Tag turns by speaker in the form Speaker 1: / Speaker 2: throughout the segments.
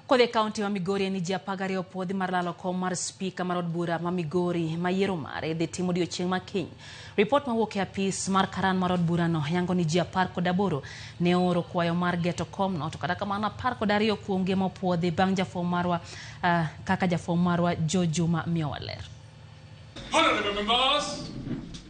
Speaker 1: Kodhi e kaunti ma Migori en ni ji 12 opuodhi mar lalo kom mar spika mar od bura ma Migori ma yiero mare idhi tim odiochieng' ma kiny. Ripot mawuok e apis mar karan mar od burano yango ni ji 18 ne ooro kwayo mar geto komno to kata kamano 12 kuomgi ema opuodhi bang' jafwambo marwa uh, kaka jafwambo marwa Joe Juma miyowa ler.
Speaker 2: Honorable members,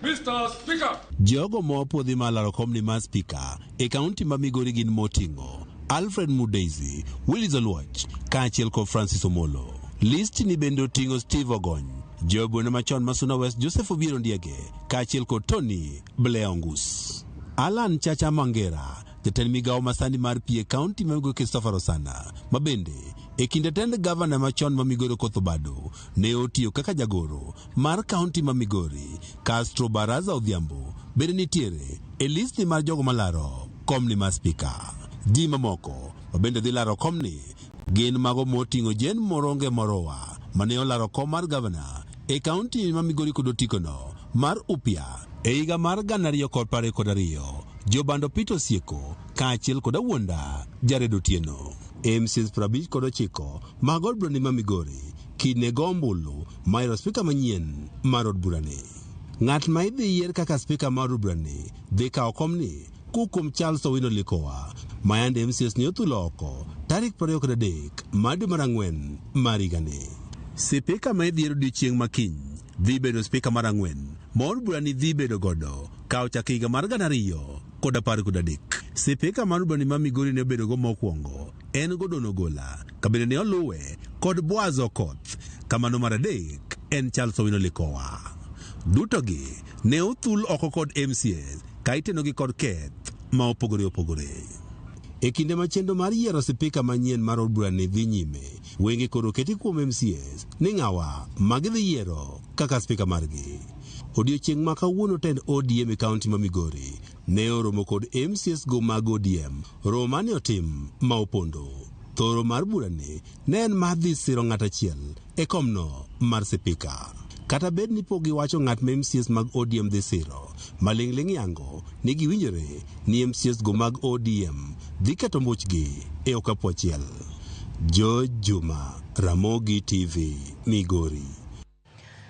Speaker 2: Mr. Speaker.
Speaker 3: Jogo ma opuodhi mar laro komni mar spika e kaunti ma Migori gin moting'o Alfred Mudeisi, Willis Oluoch kaachiel kod Francis Omolo. List ni bende oting'o Steve Ogony, jobwene machon ma Suna West Joseph Obiero Ndiege kaachiel kod Tony Blair Ongus. Alan Chacha Mangera, jatend migawo masani mar pi e kaunti ma Migori Christopher Osana, ma bende e kinde tend gavana machon ma Migori Okoth Obado ne otiyo kaka jagoro mar kaunti ma Migori, Castro Baraza Odhiambo bende nitiere e listi mar jogo malaro komni mar spika. Ji mamoko ma bende dhi laro komni gin mago moting'o Jane Moronge Morowa mane olaro kom mar gavana e kaunti ma Migori kod otikono mar Upia e higa mar 2022, Jobando Peter Osieko kaachiel kod Awuonda Jared Otieno. MCs 59 mag od burani ma Migori kiny ne go ombulu mar yiero spika manyien mar od burani. Ng'at ma idhi yier kaka spika mar od burani dhi kawo komni kowuok kuom Charles Owino Likowa ma yande MCs ne othulo oko tarik 23 mar dwe mar ang'wen mar higani. Sipika ma idhi yier odiochieng' ma kiny dhi bedo spika mar ang'wen ma od burani dhi bedo godo ka ochako higa mar 2013. Sipika mar od burani ma Migori ne obedogo mokwongo en Gordon Ogola ka bende ne oluwe kod Boaz Okoth kamano mar adek en Charles Owino Likowa. Duto gi ne othul oko kod MCAs ka itenogi kod keth ma opogore opogore. E kinde ma chenro mar yiero sipika manyien mar od burani dhi nyime, wenge koro oketi kuom MCAs ni ng'awa ma gidhi yiero kaka spika margi. Odiochieng' ma kawuono tend ODM e kaunti ma Migori ne oromo kod MCAs go mag ODM. Romo mane otim ma opondo. Thoro mar burani ne en mar dhi siro ng'at achiel e komno mar sipika. Kata bed ni pok giwacho ng'at ma MCAs mag ODM dhi siro, maling'ling' yango ni giwinjore ni MCAs go mag ODM dhi keto mbuchgi e okapu achiel. George Juma, Ramogi TV, Migori.